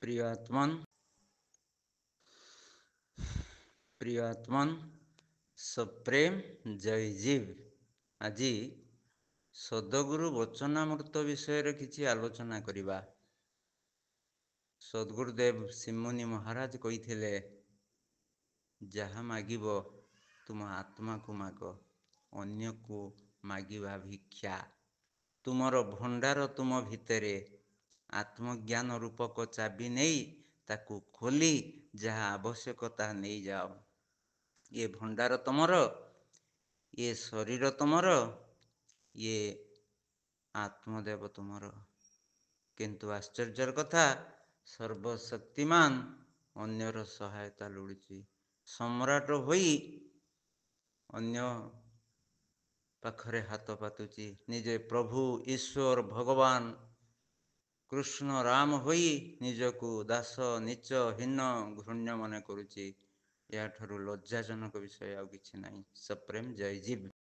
ପ୍ରିୟ ଆତ୍ମନ୍, ପ୍ରିୟ ଆତ୍ମନ୍, ସପ୍ରେମ ଜୟ ଜୀବ। ଆଜି ସଦଗୁରୁ ବଚନାମୃତ ବିଷୟରେ କିଛି ଆଲୋଚନା କରିବା। ସଦ୍ଗୁରୁଦେବ ସିମୁନି ମହାରାଜ କହିଥିଲେ, ଯାହା ମାଗିବ ତୁମ ଆତ୍ମାକୁ ମାଗ, ଅନ୍ୟକୁ ମାଗିବା ଭିକ୍ଷା। ତୁମର ଭଣ୍ଡାର ତୁମ ଭିତରେ, ଆତ୍ମଜ୍ଞାନ ରୂପକ ଚାବି ନେଇ ତାକୁ ଖୋଲି ଯାହା ଆବଶ୍ୟକ ତାହା ନେଇଯାଅ। ଇଏ ଭଣ୍ଡାର ତମର, ଇଏ ଶରୀର ତମର, ଇଏ ଆତ୍ମଦେବ ତୁମର। କିନ୍ତୁ ଆଶ୍ଚର୍ଯ୍ୟର କଥା, ସର୍ବଶକ୍ତିମାନ ଅନ୍ୟର ସହାୟତା ଲୋଡ଼ୁଛି। ସମ୍ରାଟ ହୋଇ ଅନ୍ୟ ପାଖରେ ହାତ ପାତୁଛି। ନିଜେ ପ୍ରଭୁ ଈଶ୍ୱର ଭଗବାନ କୃଷ୍ଣ ରାମ ହୋଇ ନିଜକୁ ଦାସ, ନୀଚ, ହୀନ, ଘୃଣ୍ୟ ମନେ କରୁଛି। ଏହାଠାରୁ ଲଜ୍ଜାଜନକ ବିଷୟ ଆଉ କିଛି ନାହିଁ। ସପ୍ରେମ ଜୟ ଜୀବ।